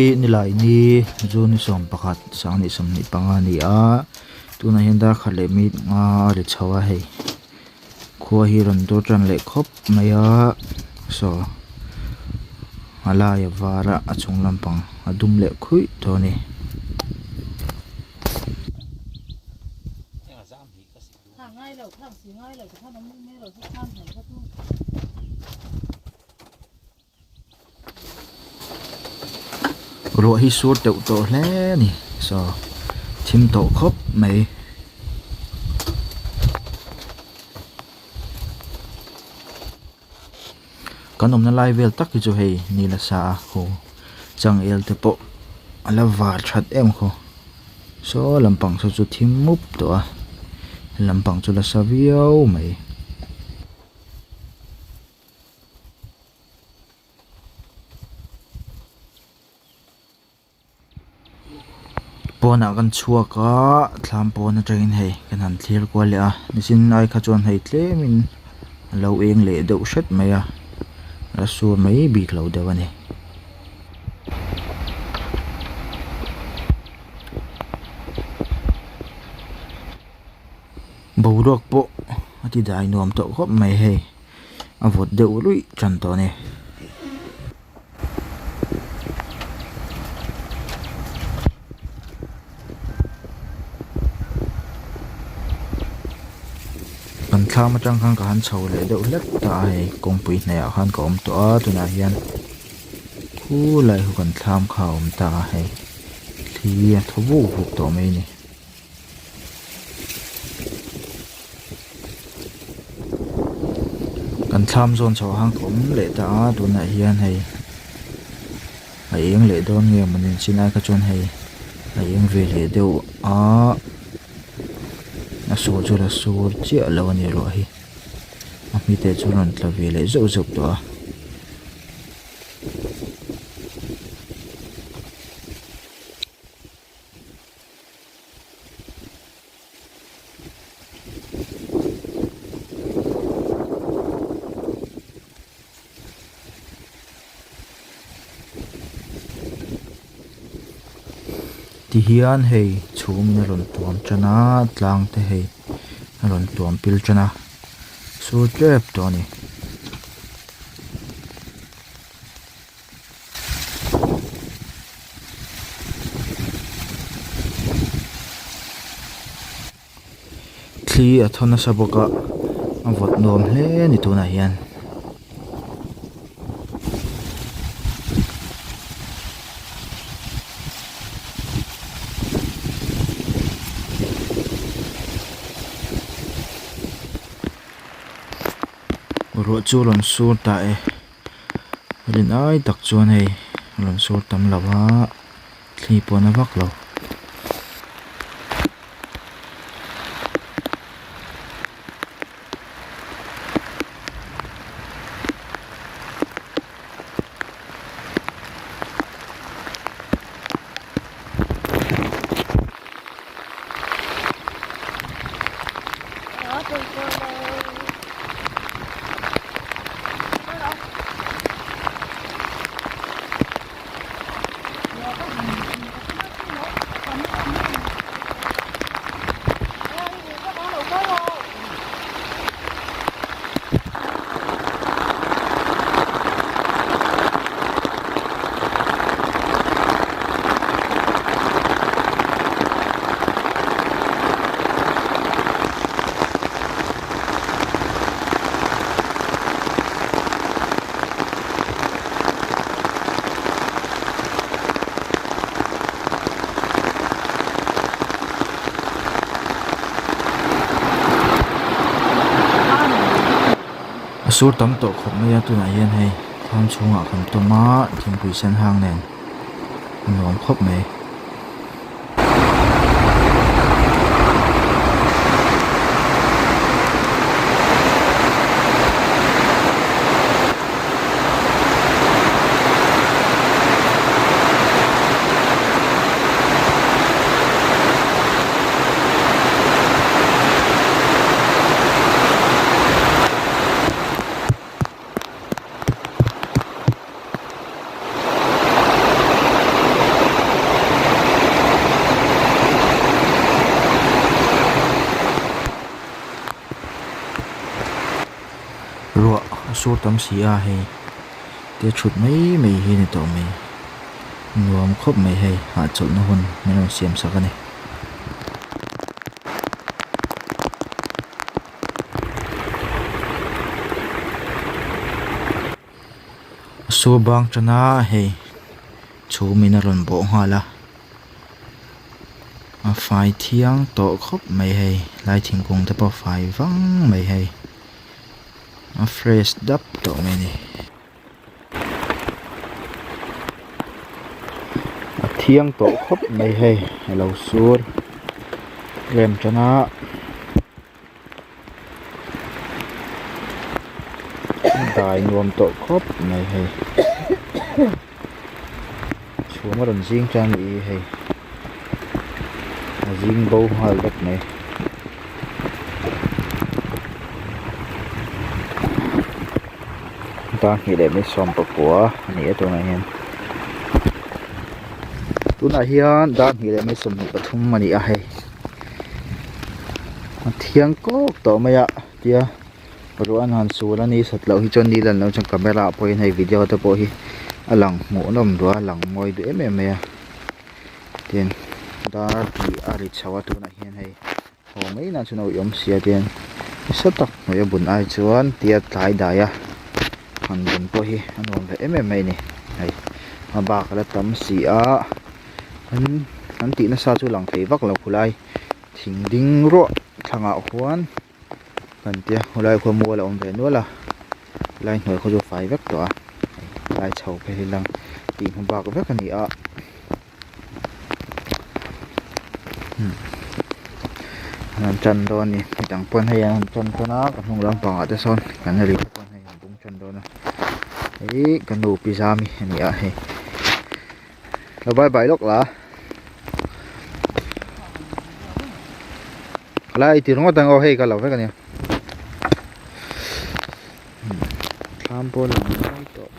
Nilai ni June ni 11 2025 a ni a tunah hian dar khat leh minute nga a ri chho a hei khua hi rawn dur tan leh khawp mai a saw a lai a var a a chung lampang a dum leh khuih tawh a ni. Ruah hi sur teuh tawh hle a ni saw thim tawh khawp mai. Kan awmna lai vel tak hi chu hei ni la sa a khu changel te pawh a la var that em khaw saw lampang saw chu thim mup tawh a lampang chu la sa viau mai. Pawnah kan chhuak a thlam pawn atangin hei kan han thlir kual leh a nichin ai kha chuan hei tlemin a lo eng leh deuh hret mai a a sur mai bik lo deuh a ni. Boruak pawh a ti dai nuam tawh khawp mai hei a vawt deuh luih tan tawh a ni. Kan thlam atang khan ka han chho leh deuh hlek ta a hei kawngpui hnaih ah khan ka awm tawh a tunah hian khulai khu kan thlam kha a awm ta a hei thli a thaw vuk vuk tawh mai a ni. Kan thlam zawn chho hang ka awm leh ta a tunah hian hei a eng leh dawn nge mawni chin ai kha chuan hei a eng ve leh deuh a a sur chu la sur chiah lo a ni ruah hi a hmite chu rawn tla ve leh zeuh zeuh tawh a. Tihian hei chhum in a rawn tuam tan a tlang te hei a rawn tuam pil tan a sur tep tawh a ni. Thli a thaw nasa bawk a a vawt nuam hle a ni tunah hian. Ruah chu a rawn sur ta e. Rin ai tak chuan hei a rawn sur tam lo a thli pawh na vak lo. A sur tam tawh khawp mai a tunah hian hei thlam chhungah kan tawm a thingpui sen hang nen a nuam khawp mai. sur tam si a hei te thut mai mai hi a ni tawh mai nuam khawp mai hei hahchawlhna hun min rawn siam sak a ni. Sur bang tan a hei chhum in a rawn bawh nghal a a fai thiang tawh khawp mai hei lai thingkung te pawh a fai vang mai hei a fresh dap tawh mai a ni. A thiang tawh khawp mai hei a lo sur rem tan a. Dai nuam tawh khawp mai hei chhum a rawn zing tan a nih hi hei a zing bo nghal vek mai. Dar hnih leh minute 19 a ni a tunah hian tunah hian dar hnih leh minute 23 a ni a hei. A thiang kawk tawh mai a tia ruah an han sul a ni sat loh hi chuan ni lan loh chuan camera ah pawhin hei video te pawh hi a lang hmuh nawm duh a lang mawi duh em em mai a tin dar tih a ri chho a tunah hian hei haw mai nan chuan a awih awm sia tian nasa tak hnuai a bun ai chuan tia tlai dai a han bun pawh hi a nuam ve em em mai a ni hei a bak a la tam si a. An an tih nasa chu lang thei vak lo khulai thing ding ruah thlangah khuan kan tia khulai khuan mual a awm ve nual a lai hnuai khaw chu a fai vek tawh a lai chho phei hi lang tih hmu bak vek a ni a an han tan dawn a ni midang pawn hei an han tan dawn a ka hnung lampangah te sawn kan ri te pawn hei an bung tan dawn a hei ka nu pi zami a ni a hei. Lo bye bye lawk la. Khalai ti ringawt ang aw hei ka lo vek ania. Thlam pawh lang mai tawh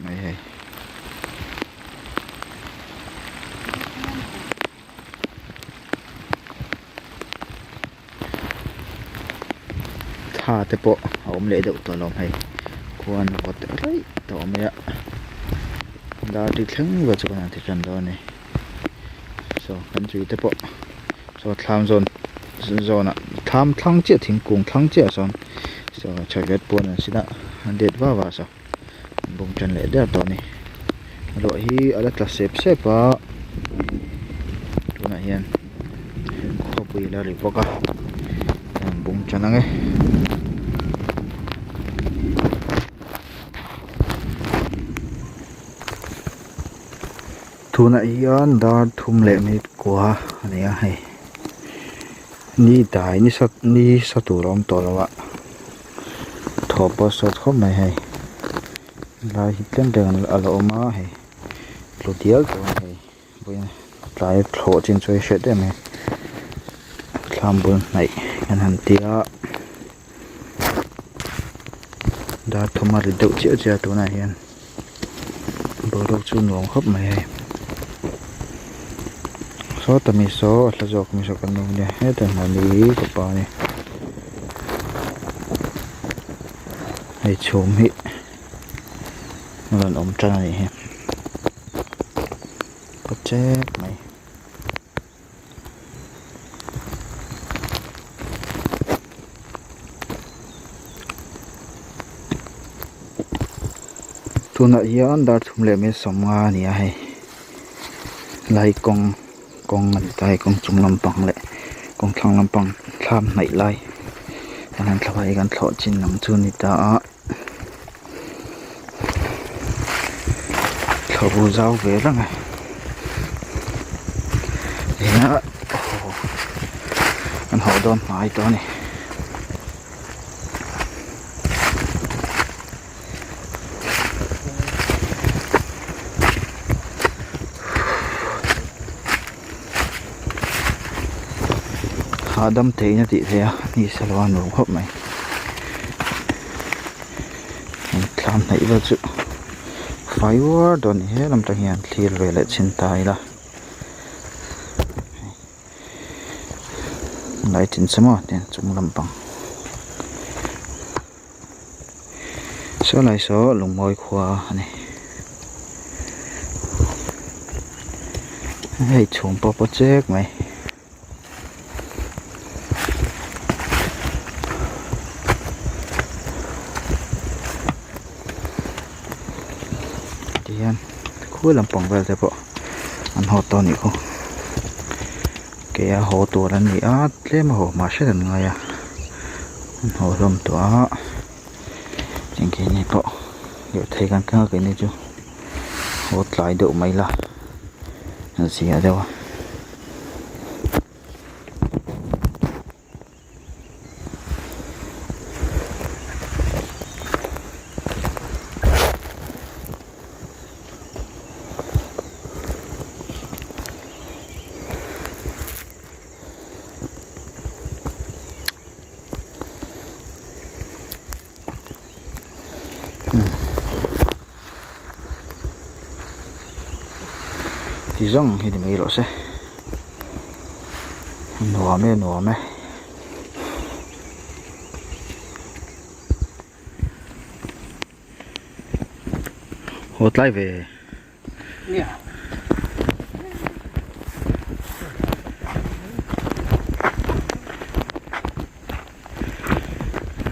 mai hei. Thla te pawh a awm leh deuh tawh lo hei khuan vawt raih tawh mai a dar ti thleng vel chu kan han ti tan dawn a ni saw kan tui te pawh saw thlam zawn zawnah thlam thlang chiah thingkung thlang chiah sawn saw chariot pawn an sin a an det va va saw an bawm tan leh der tawh a ni ruah hi a la tla sep sep a tunah hian khawpui la ri bawk a an bung tan ang e. Tunah hian dar thum leh minute kua a ni a hei ni dai ni sa ni sa tur a awm tawh lo a. Thaw pawh a sawt khawp mai hei lai hi tlem tlem a la awm a hei tlu dial tawh a ni hei vawiin tlai thlawh chin chu a hriat em mai thlam bul hnaih kan han tia dar thum a ri deuh chiah chiah a tunah hian boruak chu nuam khawp mai hei sawta mi saw a hla zawk mi saw kan nu nia hetah mahni ka pa a ni. Hei chhum hi a rawn awm tan a nih hi kaw chek mai. Tunah hian dar thum leh minute 50 a ni a hei lai kawng kawng a ni ta hei kawng chung lampang leh kawng thlang lampang thlam hnaih lai kan han thlawh a hei kan thlawh chin ang chu a ni ta a thlawh bu zau ve reng a eng kan haw dawn hnai tawh a ni. Hahdam theihna tih theih a ni sa lo a nuam khawp mai thlam hnaih vel chu fai uar dawn a ni he lam tang hian thlir ve leh chhin ta ila. Light in che maw tiang chung lampang. Saw lai saw lungmawi khua a ni hei chhum pawh a paw chek mai. Tihian khua lampang vel te pawh an haw tawh a nih khu ke a haw tur an ni a tlem a haw hma hret an ngai a an haw hlawm tawh a eng keini pawh lirthei kan keng a keini chu haw tlai deuh mai la zia deuh a. Ti zawng hi ni mai rawh se nuam e nuam e. Haw tlai ve.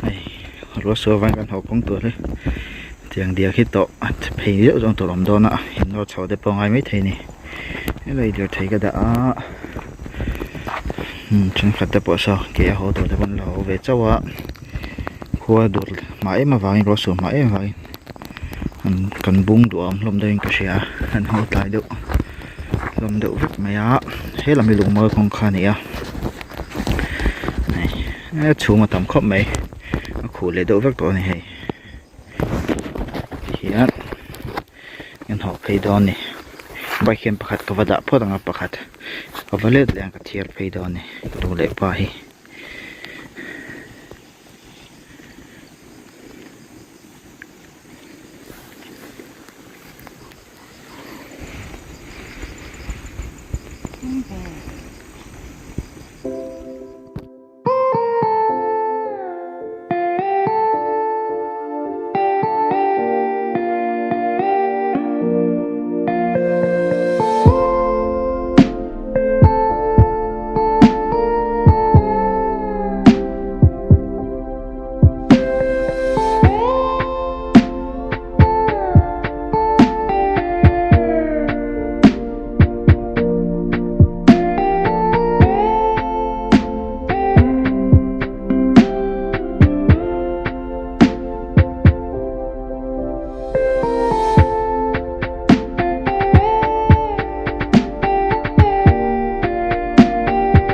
Hei ruah suah avangin kan haw kawng tur hi tiang diak hi tawh a phei deuh zawng tur a awm dawn a in nawr chhoh te pawh a ngai maithei a ni helai lirthei ka dah a thenkhat te pawh saw ke a haw tur te pawh an lo haw ve chauh a khua dur hma em avangin ruah suah hma em avangin. Kan bung duh ang hlawm deuhin ka hria a an haw tlai deuh hlawm deuh vek mai a he lam hi lungmawi kawng kha a ni a hei chhum a tam khawp mai a khuh leh deuh vek tawh a ni hei tihian kan haw phei dawn a ni bike hian pakhat ka va dah phawt ang a pakhat ka va let leh ang ka thiar phei dawn a ni ka duh leh pa hi.